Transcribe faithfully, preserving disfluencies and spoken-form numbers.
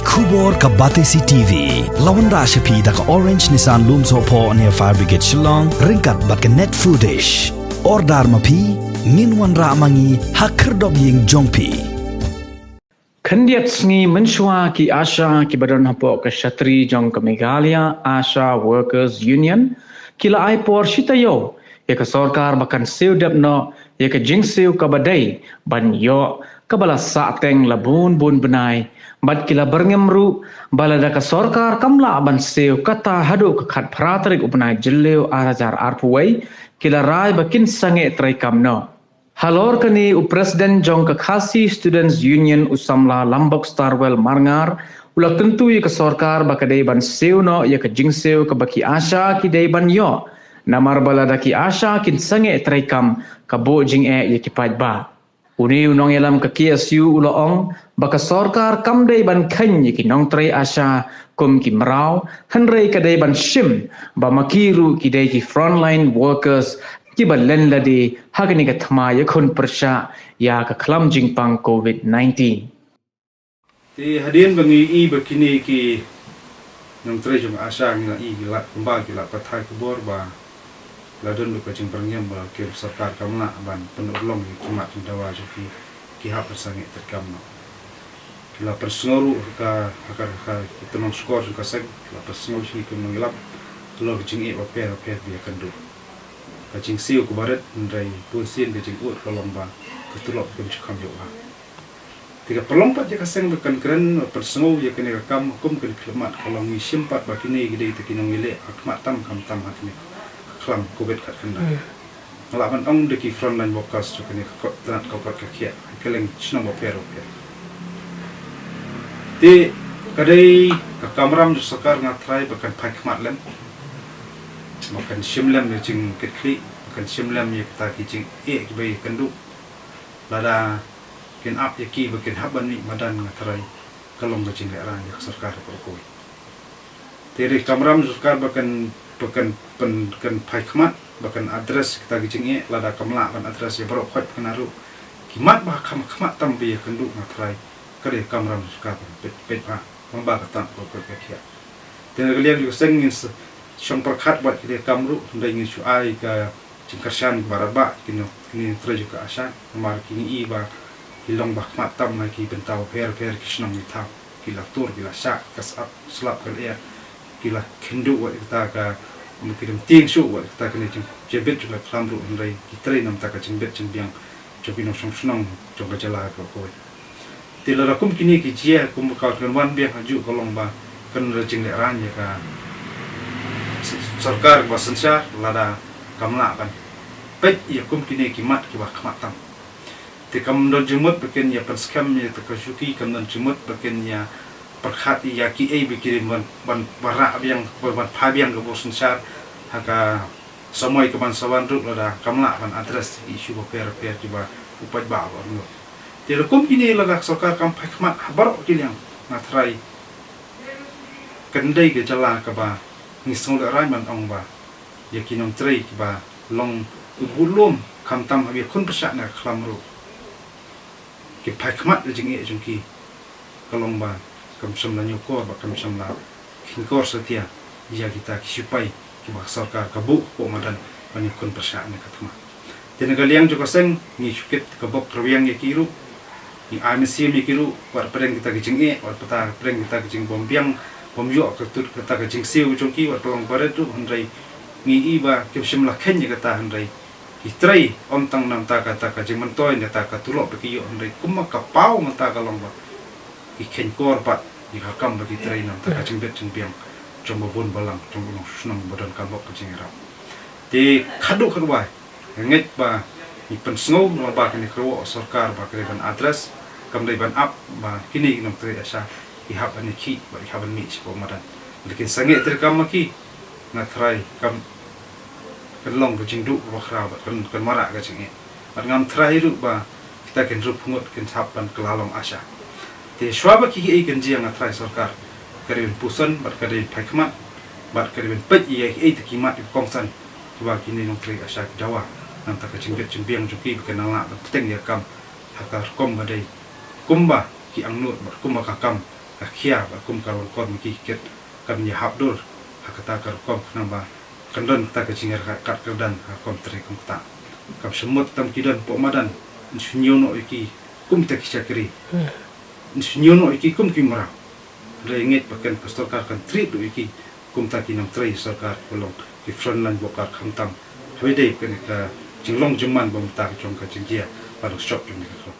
Khubor ka Batesi T V la wanrah sha phi da ka Orange Nissan Lumsohphoh near Fire Brigade Shillong, ryngkat bad ka Net Foodish. Order ma phi, ngin wanrah ma ngi ha khyrdop ïing jong phi. Khyndiat sngi mynshuwa ki ASHA kiba don hapoh ka shatri jong ka Meghalaya ASHA Workers Union ki la ai por shi taïew ïa ka sorkar ba kan siew dep noh ïa ka jingsiew kaba dei ban ïoh kaba la sahteng la bun bun bnai, bad ki la byrngem ruh ba lada ka sorkar kam lah ban siew kata haduh ka khatphra tarik u bnai Jylliew ar hajar arphew wei, ki la rai ba kin sangeh treikam noh. Halor kane, u President jong ka Khasi Students Union, u samla Lambok Starwell Marngar, u la kyntu ïa ka sorkar ba ka dei ban siew noh ïa ka jingsiew kaba ki ASHA ki dei ban ïoh, namar ba lada ki ASHA kin sangeh treikam, ka buh jingeh ïa ki paidbah. Une u nongïalam ka K S U u la ong ba ka sorkar kam dei ban kheiñ ïa ki nongtrei ASHA kum ki mraw, hynrei ka dei ban shim ba ma ki ruh ki dei ki frontline workers kiba len lade ha kane ka thma ïakhun pyrshah ïa ka khlam jingpang COVID nineteen. Te hadien ba ngi i ba kine ki nongtrei jong ASHA ngi la i ki la kumba ki la pathai khubor ba la don ka jingbyrngem ba ki sorkar kam lah ban pynurlong ïa ki mat jingdawa jong ki, ki hap ban sangeh treikam noh. Ki la pynsngew ruh ha ka, ha ka, ha ka ki tnong shkor jong ka seng, ki la pynsngew sha ki nongïalam halor ka jingeh bapher bapher ba ïakynduh. Ka jingsiew kaba rit, hynrei bun sien ka jingud ka long ba ka tulop kam ju kham ïoh ba. Te ka pynlong pat ïa ka seng ba kan kren, pynsngew ïa kane ka kam kum kane ka khyllipmat ka long ngi shim pat ba kine ki dei kita ki nongïaleh ha khmat tam kham tam ha kane ka khlam COVID khatkhyndai. Nga lah ban ong da ki frontline workers jong kane ka kot tnat ka kot ka khiah ha kylleng shnong bapher bapher. Te ka dei ka kamram jong sorkar nga tharai ba kan phai khmat lem, ba kan shim lem ïa jingkitkhlieh, ba kan shim lem ïa kita ki jingeh kiba ïakynduh. Lada kin ap ïa ki ba kin hap ban mih madan nga tharai ka long ka jinglehrain ïa ka sorkar baroh kawei. Te ka dei ka kamram sorkar ba kan, ba kan, ban, kan phai khmat, ba kan address kita ki jingeh, lada kam lah ban address ïa baroh khoit kane ruh. Ki mat ba kham khmat tam ba ïakynduh nga tharai ka dei ka kamram sorkar ba kan peit, peit ba, ba ka tang ka, ka, ka khiah. Te na ka liang jong ka seng ngin sa shong pyrkhat bad ki dei kam ruh, hynrei ngin shu ai ka jingkyrshan kaba radbah kin ïa kine ki nongtrei jong ka ASHA, namar ki ngi i ba ki long ba khmat tam ha ki bynta bapher bapher, ki shnong ki thaw, ki la tur, ki la shah, ka sap slap ka lyer, ki la kynduh wat ïa kata ka, ki dang tieng shuh wat ïa kata kane ka jingbit jong ka khlam ruh, hynrei ki trei na bynta ka jingbit jingbiang jong ki nongshong shnong jong ka jylla ka kawei. Te lada kum kine ki jia kum ka kan wan biang ha juh ka long ba kan da jinglehrain ïa ka s-, sorkar ba synshar lada kam lah ban peit ïa kum kine ki mat kiba khmat tam. Te kam don jingmut ba kin ïa pynskhem ïa kata ka shuki, kam don jingmut ba kin ïa pyrkhat ïa kiei ba ki dei ban, ban, ban rah biang, ban, ban phai biang ka bor synshar ha ka samoi kaban sa wan ruh lada kam lah ban address ki issue bapher bapher kiba u paidbah ba ong. Te lada kum kine lada ka sorkar kam phai khmat ha baroh ki liang nga tharai kan dei ka jylla kaba ngi sngewlehrain ban ong ba ïa ki nongtrei kiba long u budlum khamtam haba ïakhun pyrshah na ka khlam ruh. Ki phai khmat ïa jingeh jong ki ka long ba kam shym la ñiewkor bad kam shym la kheiñkor satia ïa kita ki sipai kiba ka sorkar ka buh hapoh madan ban ïakhun pyrshah na ka thma. Te na ka liang jong ka seng ngi shu kit ka bok rwiang ïa ki ruh, ngi ai mynsiem ïa ki ruh, wat pdeng kita ki jingeh, wat pata pdeng kita ki jingbym biang, bym ïoh ka tut kata ka jingsiew jong ki, wat pynlong barit ruh, hynrei ngi i ba kim shym la kheiñ ïa kata, hynrei ki trei ym tang na bynta kata ka jingmyntoi, na kata ka tulop ba ki ïoh, hynrei kumba ka paw mynta ka long ba ki kheiñkor bad ïa ka kam ba ki trei na bynta ka jingbit jingbiang jong ba bun balang, jong ba long shnong ba don ka bok ka jingïarap. Te khadduh khadwai nga ngeit ba ngi pynsngew namar ba kane ka rwai sorkar ba ka dei ban address, kam dei ban ap ba kine ki nongtrei ASHA ki hap ban ïakhih bad ki hap ban mih shapoh madan. Lada kin sangeh treikam ma ki, nga tharai kam kan long ka jingduh kaba khraw bad kan, kan wanrah ka jingeh. Bad ngam tharai ruh ba kita ki hynriewphew ngut kin hap ban kylla long ASHA. Te shuwa ba kiei kiei kin jia nga tharai sorkar ka dei ban puson bad ka dei ban phai khmat bad ka dei ban peit ïa kiei kiei ki mat kiba kongsan kiba kine ki nongtrei ASHA ki dawa na bynta ka jingbit jingbiang jong ki ba kin nang lah ban pynbteng ïa ka kam ha ka rukom ba dei kumba ki angnud bad kumba ka kam Ka khia ba kum ka long kor ma ki kit kam ïa hap dur ha kata ka rukom khnang ba kan don kata ka jingïakat kyrdan ha rukom trei kum kata. Kam shemut tam ki don pok madan, in shu ñiew noh ïa ki kum ta ki shakri. In shu ñiew noh ïa ki kum ki mraw. Re ngeit ba kan ka sorkar kan treat ïa ki kum ta ki nongtrei sorkar ba long ki frontline worker khamtam. Hawei dei kan ka jinglong jingman ba mynta ka jong ka jingjia ba long shop jong ka.